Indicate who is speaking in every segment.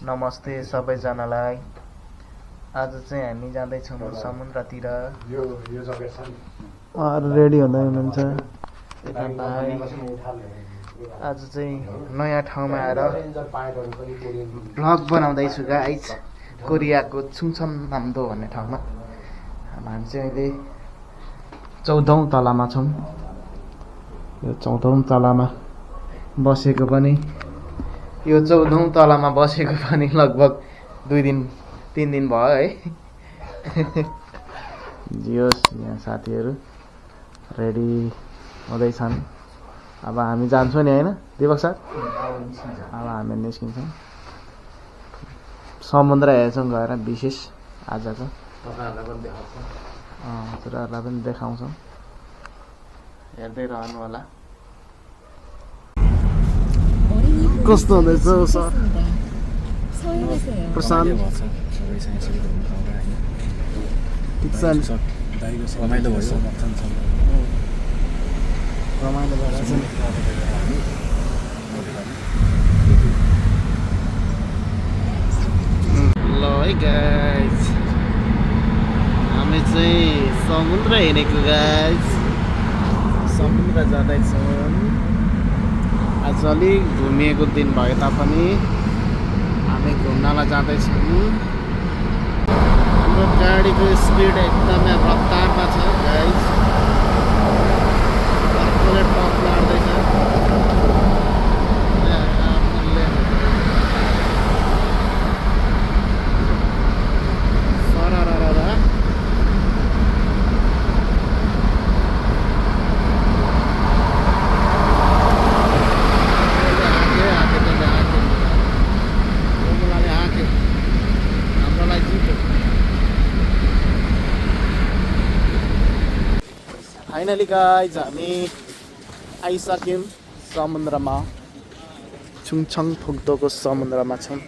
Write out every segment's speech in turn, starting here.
Speaker 1: नमस्ते सबैजनालाई। आज चाहिँ हामी जाँदैछौँ समुद्रतिर। रेडी हुँदै हुनुहुन्छ। आज चाहिँ नयाँ ठाउँमा आएर भ्लग बनाउँदैछु गाइज। कोरियाको छुङछम नाम्दो भन्ने ठाउँमा हामी चाहिँ अहिले 14औं तलामा छौँ। यो 14औं तलामा बसेको पनि लगभग 2-3 दिन भयो है। जियोस् यहाँ साथीहरू रेडी हुँदैछन्। अब हामी जान्छौँ नि होइन दिपक सर? अब हामी निस्किन्छौँ। समुद्र हेर्छौँ गएर विशेष आजको। हजुरहरूलाई पनि देखाउँछौँ, हेर्दै रहनु होला। कस्तो हुँदैछ सर? प्रशान्त ठिक छ नि? रमाइलो भयो। रमाइलो भएर ल है गाइज, हामी चाहिँ समुद्र हेरेको गाइज। समुद्र जाँदैछौँ। आज अलिक घुमिएको दिन भए तापनि हामी घुम्नलाई जाँदैछौँ। हाम्रो गाडीको स्पिड एकदमै रफ्तारमा छ गाइज। अर्कोले टप लाड्दैछ। फाइनली गाइज हामी आइसक्यौँ समुद्रमा। छुङछङ फुक्दोको समुद्रमा छौँ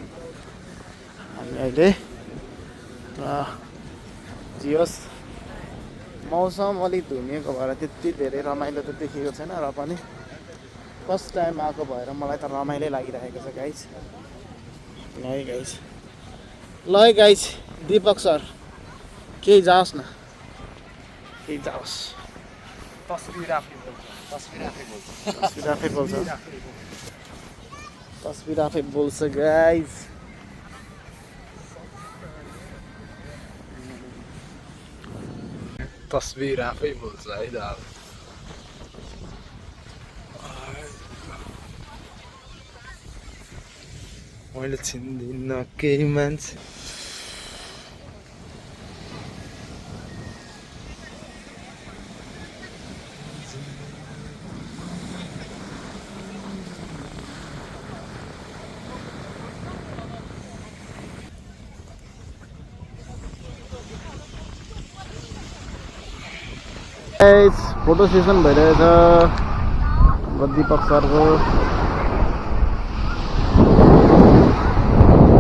Speaker 1: हामी अहिले। जियोस् मौसम अलिक धुमिएको भएर त्यति धेरै रमाइलो त देखेको छैन, र पनि फर्स्ट टाइम आएको भएर मलाई त रमाइलो लागिरहेको छ गाइज। ल है गाइज, ल है गाइज। दिपक सर केही जाओस् न, केही जाओस्। तस्बिर आफै बोल्छ गाइज।
Speaker 2: तस्बिर आफै बोल्छ है त। मैले चिन्दिनँ केही मान्छे।
Speaker 1: फोटो सेसन भइरहेछ दिपक सरको।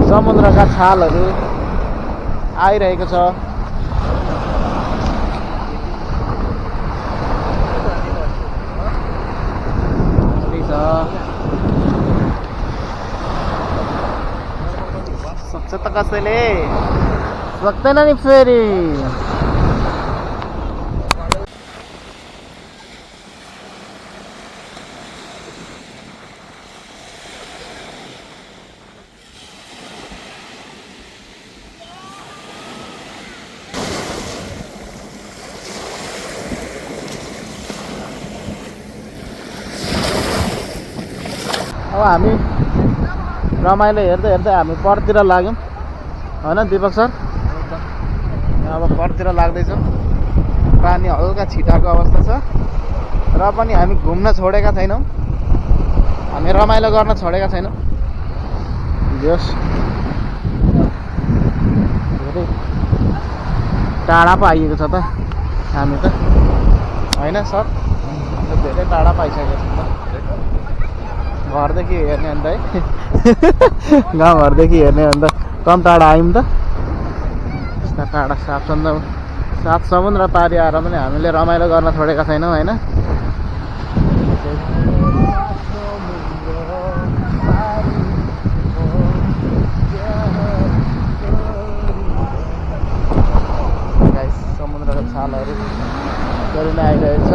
Speaker 1: समुद्रका छालहरू आइरहेको छ। सक्छ त कसैले, सक्दैन नि फेरि। अब हामी रमाइलो हेर्दै हेर्दै हामी परतिर लाग्यौँ होइन दिपक सर? अब परतिर लाग्दैछौँ। पानी हल्का छिटाको अवस्था छ, र पनि हामी घुम्न छोडेका छैनौँ, हामी रमाइलो गर्न छोडेका छैनौँ। जोस् धेरै टाढा पो आइएको छ त हामी त, होइन सर? धेरै टाढा पाइसकेको छ त घरदेखि हेर्ने अन्त है। गाउँघरदेखि हेर्ने अन्त कम टाढा आयौँ त। यस्ता टाढा सात समुद्र पारी आएर पनि हामीले रमाइलो गर्न छोडेका छैनौँ होइन। कामहरू गरिन आइरहेछ।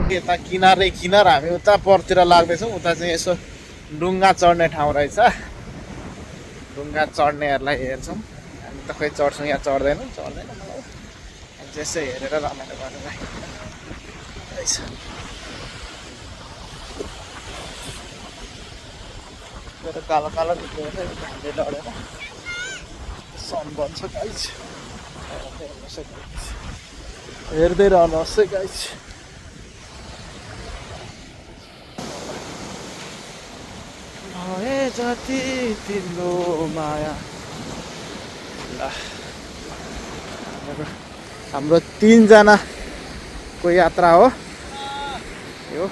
Speaker 1: यता किनारै किनार हामी उता परतिर लाग्दैछौँ। उता चाहिँ यसो डुङ्गा चढ्ने ठाउँ रहेछ। डुङ्गा चढ्नेहरूलाई हेर्छौँ। हामी त खै चढ्छौँ, यहाँ चढ्दैन मलाई यसो हेरेर रमाइलो गरेर रहेछ। मेरो कालो कालो निक्लिन्छ हामीले लडेर सन बन्छ गाइज। हेर्दै रहनुहोस् है गाइज। भए जति तिम्रो माया। हाम्रो 3 जनाको यात्रा हो यो।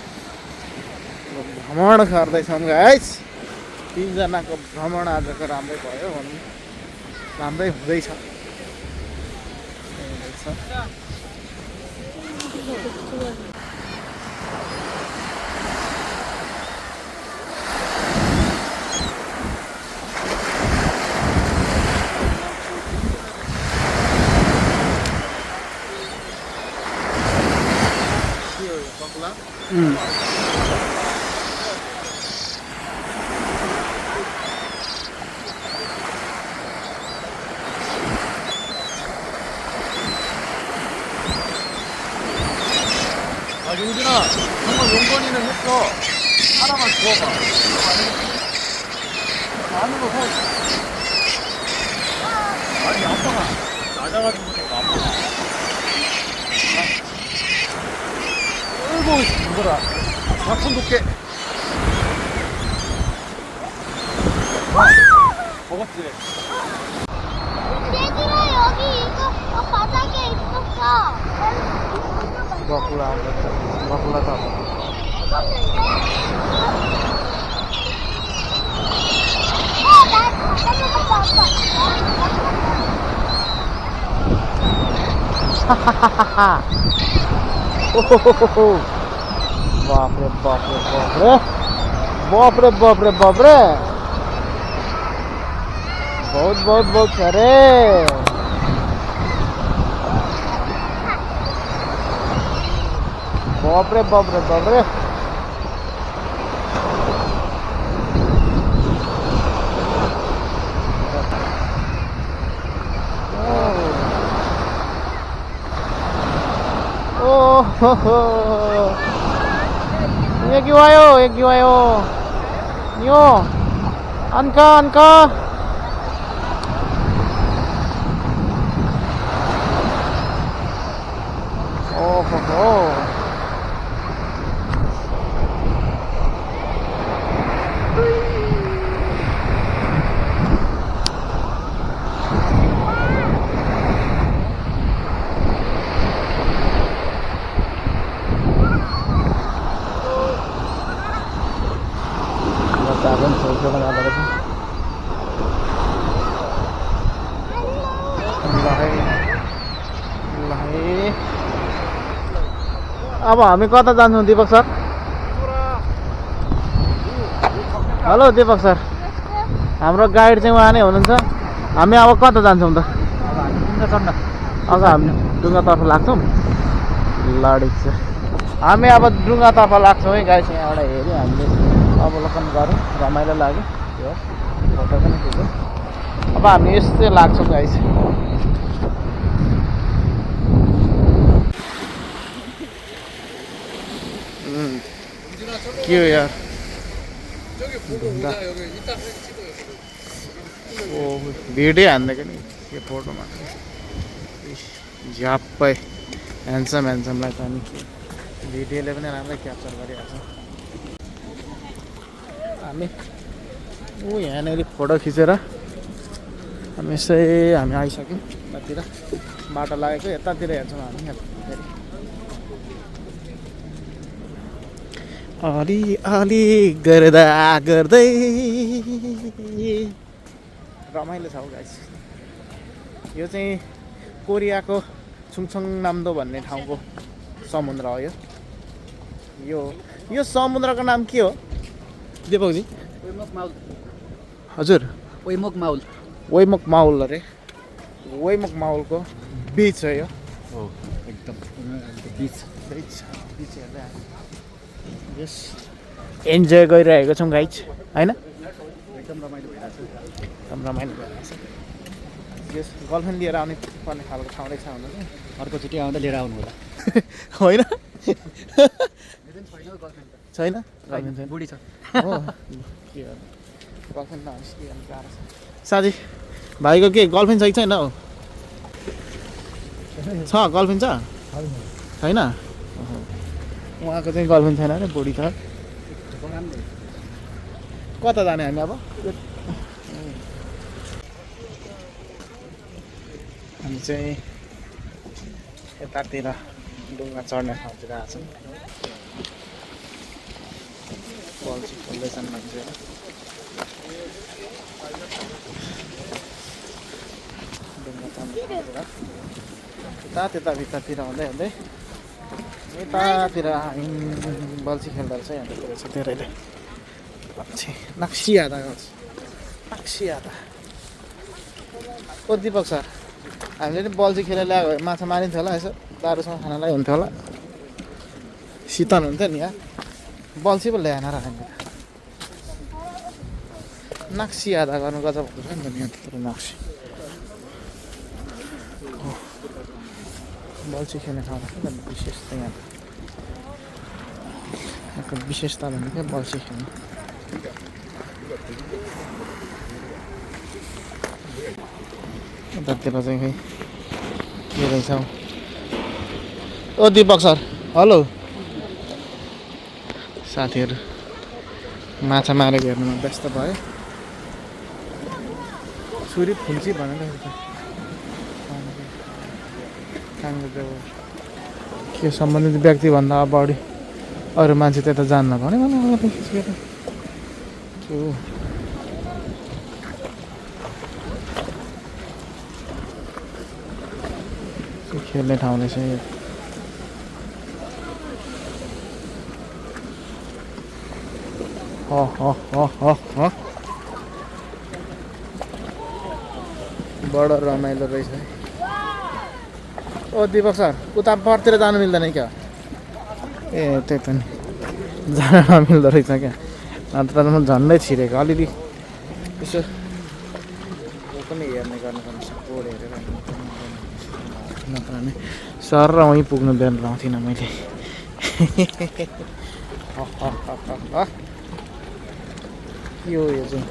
Speaker 1: भ्रमण गर्दैछौँ गाइज। 3 जनाको भ्रमण आजको राम्रै भयो भनौँ, राम्रै हुँदैछ।
Speaker 2: 용진아, 정말 용건이는 했어. 하나만 주워봐. 안으로 서. 아니, 아빠가 낮아가지고 그런가, 아빠가. 어이구, 이거라. 막손 높게. 먹었지?
Speaker 3: 얘들아 여기 이거 바닥에 있었어.
Speaker 1: बकुला बकुला त बापरे बापरे बापरे बापरे बापरे बापरे बहुत बहुत बहुत सारे। बापरे बापरे बापरे। ये क्यों आयो, ये क्यों आयो? यो अनका अनका ओहो। अब हामी कता जान्छौँ Deepak sir? Hello Deepak sir, हाम्रो गाइड चाहिँ उहाँ नै हुनुहुन्छ। हामी अब कता जान्छौँ त? अब हामी डुङ्गातर्फ लाग्छौँ। लडी छ, हामी अब डुङ्गातर्फ लाग्छौँ है गाइस। यहाँबाट हेऱ्यो, हामीले अवलोकन गऱ्यौँ, रमाइलो लाग्यो। यो फोटो पनि खिच्यौँ। अब हामी यस्तै लाग्छौँ गाइस। के हो यार? ओ भिडियो हान्दैको नि यो फोटोमा झ्याप्पै ह्यान्डसमलाई त अनि भिडियोले पनि राम्रै क्याप्चर गरिहाल्छ। हामी यहाँनिर फोटो खिचेर हामी यसै हामी आइसक्यौँ। यतातिर बाटो लागेको, यतातिर हेर्छौँ हामी। फेरि अलि अलि गर्दा गर्दै रमाइलो छ हौ गाइस। यो चाहिँ कोरियाको छुङछङ नाम्दो भन्ने ठाउँको समुद्र हो यो यो समुद्रको नाम के हो दिपकजी? हजुर
Speaker 2: ओइमोक माउल
Speaker 1: वेमोक माउल अरे वेमोक माउलको बिच हो यो।
Speaker 2: हो एकदम बिच
Speaker 1: बिच हेर्दै यस इन्जोय गरिरहेको छौँ गाइज होइन?
Speaker 2: एकदम रमाइलो भइरहेको छ।
Speaker 1: एकदम रमाइलो भइरहेको छ। यस गर्लफ्रेन्ड लिएर आउने पर्ने खालको ठाउँ रहेछ हुन चाहिँ
Speaker 2: अर्कोचोटि आउँदा लिएर आउनु होला।
Speaker 1: होइन
Speaker 2: छैन
Speaker 1: छैन
Speaker 2: गर्लफ्रेन्ड
Speaker 1: गर्लफ्रेन्ड छैन
Speaker 2: बुढी छ।
Speaker 1: हो के गर्नु गर्लफ्रेन्ड नहोस् के गर्नु गाह्रो छ। साथी भाइको के गर्लफ्रेन्ड छ कि छैन हौ? छ गर्लफ्रेन्ड छ छैन? उहाँको चाहिँ गर्लफ्रेन्ड छैन अरे बुढी छ। कता जाने हामी अब? हामी चाहिँ यतातिर डुङ्गा चढ्ने ठाउँतिर आएको छौँ। बल चाहिँ खोल्दैछन् मान्छेहरू। डुङ्गा चढ्ने ठाउँतिर त्यता भित्रतिर हुँदै हुँदै यतातिर हामी बल्छी खेल्दो रहेछ यहाँतिर रहेछ धेरैले। नक्सी आधा गर्छ नक्सी आधा। ओ दिपक सर हामीले नि बल्छी खेलेर ल्याएको भए माछा मारिन्थ्यो होला यसो दारूसँग खानालाई हुन्थ्यो होला। शीतल हुन्थ्यो नि यहाँ बल्छी पो ल्याएन र हामीले। नक्सी आधा गर्नु गजब हुन्छ नि त यहाँतिर नक्सी। बल्छी खेल्ने ठाउँ के त विशेषता यहाँको विशेषता भनेको बल्छी खेल्नु। यतातिर चाहिँ खै के रहेछ हौ? ओ दिपक सर हेलो। साथीहरू माछा मारेको हेर्नुमा व्यस्त भयो। छुरी फुल्ची भनेर के सम्बन्धित व्यक्तिभन्दा अगाडि अरू मान्छे त्यता जान्न भने खेल्ने ठाउँ रहेछ यो। बडो रमाइलो रहेछ। ओ दिपक सर उता परतिर जानु मिल्दैन क्या? ए त्यही त नि जान नमिल्दो रहेछ क्या। अन्त त म झन्डै छिरेको अलिअलि यसो पनि हेर्ने गर्नुपर्ने बोर्ड हेरेर नत्र भने सर र वहीँ पुग्नु बेर लाउँथिनँ मैले। यो चाहिँ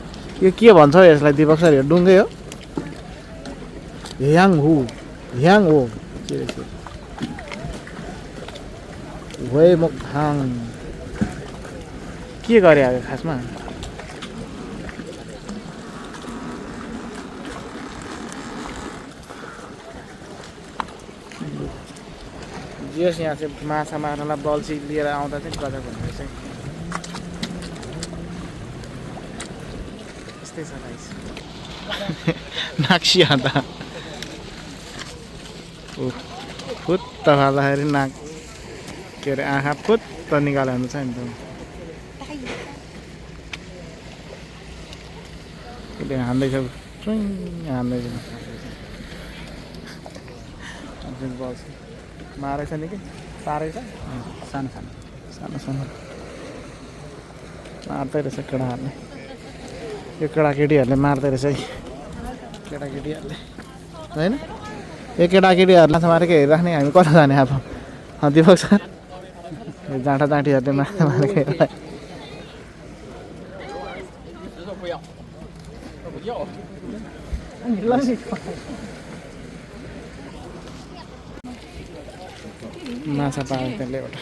Speaker 1: यो के भन्छ यसलाई दिपक सर? यो डुङ्गै हो? ह्याङ हो के रहेछ? वेमोकहाङ के गरे अब खासमा? जियोस् यहाँ चाहिँ माछा मार्नलाई बल्छी लिएर आउँदा चाहिँ गजब हुने रहेछ। यस्तै छ गाइस। नाक्सी आँदा फुत्त फाल्दाखेरि नाक के अरे आँखा फुत्त निकाल्नु छ नि त। उसले हान्दैछ हान्दैछ बल्छी मारेछ नि कि पारेछ
Speaker 2: सानो सानो
Speaker 1: सानो सानो मार्दै रहेछ केटाहरूले। यो केटाकेटीहरूले मार्दै रहेछ है केटाकेटीहरूले होइन? यो केटाकेटीहरूले माछा मारेको हेरिराख्ने हामी कता जाने अब? दिपक सर जाँटा जाँटीहरूले माछा मारेको माछा पाएको त्यसले एउटा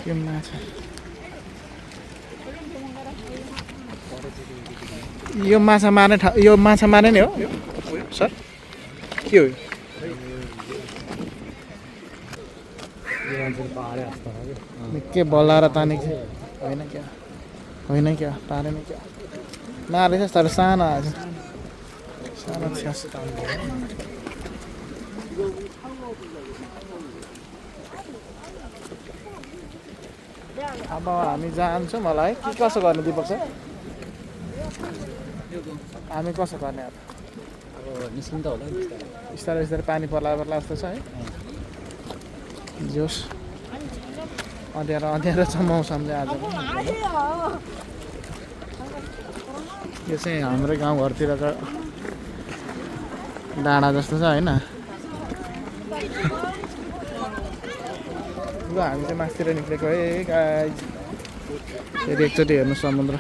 Speaker 1: यो माछा यो माछा मार्ने यो माछा मार्ने नै हो सर? के हो के बल्लाएर तानेको थियो होइन क्या तारेन क्या मारेछ तर सानो आज सानो छ्यास अब हामी जान्छौँ होला है के कसो गर्ने दिपक सर हामी कसो गर्ने अब
Speaker 2: निस्किन्छ होला
Speaker 1: बिस्तारै बिस्तारै पानी पर्ला जस्तो छ है जोस् अँध्यारो छ मौसम चाहिँ आज यो चाहिँ हाम्रै गाउँघरतिर त डाँडा जस्तो छ होइन ल हामी चाहिँ मासतिर निक्लेको है गाइज फेरि एकचोटि हेर्नु समुद्र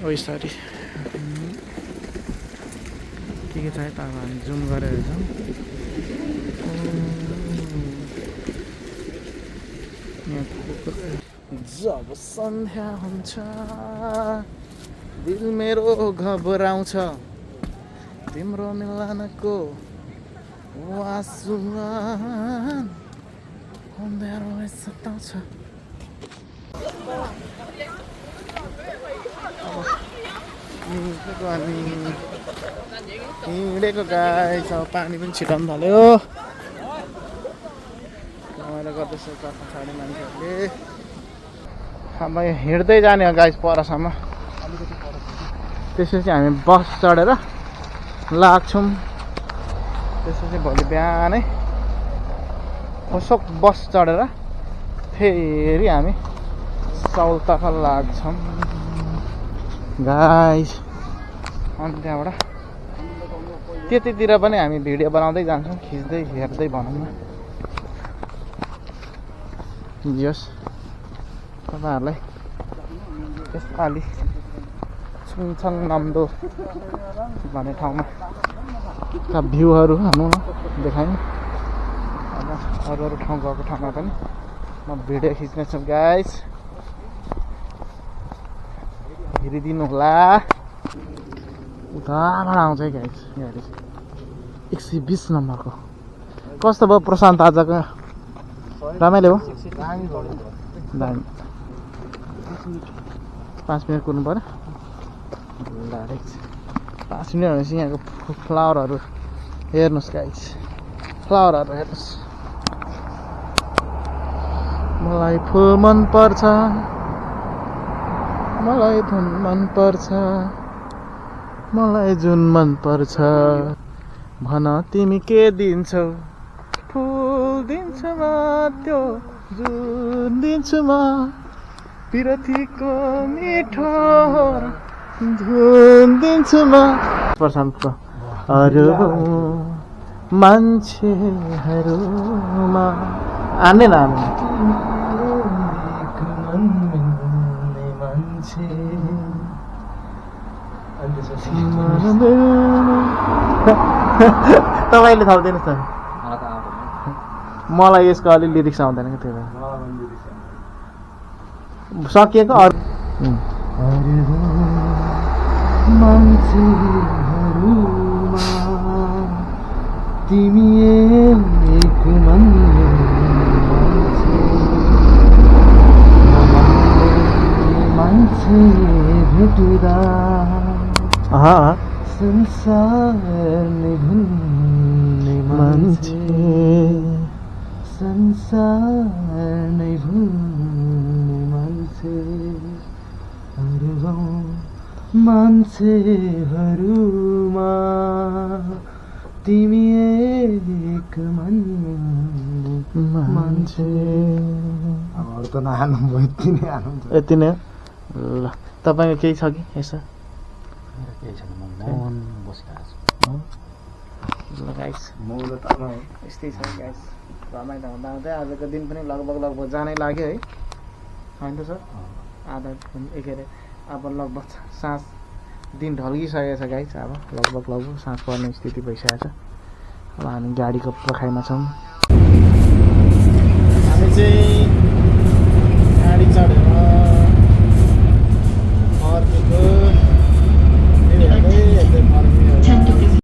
Speaker 1: ओ सरी के छ है त अब हामी जुम गरेर हेर्छौँ जब सन्ध्या हुन्छ दिल मेरो घबराउँछ तिम्रो मिलनको आँसुमान अँध्यारोले सताउँछ हिँडेको गाई छ पानी पनि छिटाउनु थाल्यो रमाइलो गर्दैछ पछाडि मान्छेहरूले अब हिँड्दै जाने हो गाई परसम्म त्यसपछि हामी बस चढेर लाग्छौँ त्यसपछि भोलि बिहानै खोसोक बस चढेर फेरि हामी सौलतर्फ लाग्छौँ गाइस अनि त्यहाँबाट त्यतितिर पनि हामी भिडियो बनाउँदै जान्छौँ खिच्दै हेर्दै भनौँ न जस तपाईँहरूलाई यसपालि छुङछङ नम्दो भन्ने ठाउँमा का भ्यूहरू हाल्नु न देखायौँ अब अरू ठाउँ गएको ठाउँमा पनि म भिडियो खिच्नेछु गाइस हेरिदिनु होला उताबाट आउँछ है गाइस गाडी 120 नम्बरको कस्तो भयो प्रशान्त आजको रमाइलो हो दामी 5 मिनट कुर्नु पर्यो ल 5 मिनट भनेपछि यहाँको फ्लावरहरू हेर्नुहोस् गाइस फ्लावरहरू हेर्नुहोस् मलाई फुल मन पर्छ मलाई धुन मन पर्छ मलाई जुन मन पर्छ भन तिमी के दिन्छौ फुल दिन्छु म त्यो जुन दिन्छु म पिरतीको मिठो धुन दिन्छु म प्रशान्तको अरू मान्छेहरूमा आने ना तपाईँले थाल्दिनुहोस् न मलाई यसको अलि लिरिक्स आउँदैन क्या त्यो सकिएको अरू मान्छेहरूमा तिमी एक मान्छे भेट्दा संसार नै भुल्ने मान्छे संसार नै भुल्ने मान्छे मान्छेहरूमा तिमी एक मान्छे अब अरू त नहाल्नु भयो यति नै हाल्नु यति नै ल तपाईँको केही छ कि यसो
Speaker 2: केही छैन म मन बसिरहेको छु
Speaker 1: ल गाइस यस्तै छ गाइस रमाइलो हुँदा हुँदै आजको दिन पनि लगभग जानै लाग्यो है होइन त सर आधा के अरे अब लगभग साँझ दिन ढल्किसकेको छ गाइस अब लगभग साँझ पर्ने स्थिति भइसकेको छ अब हामी गाडीको पर्खाइमा छौँ हामी चाहिँ गाडी चढेर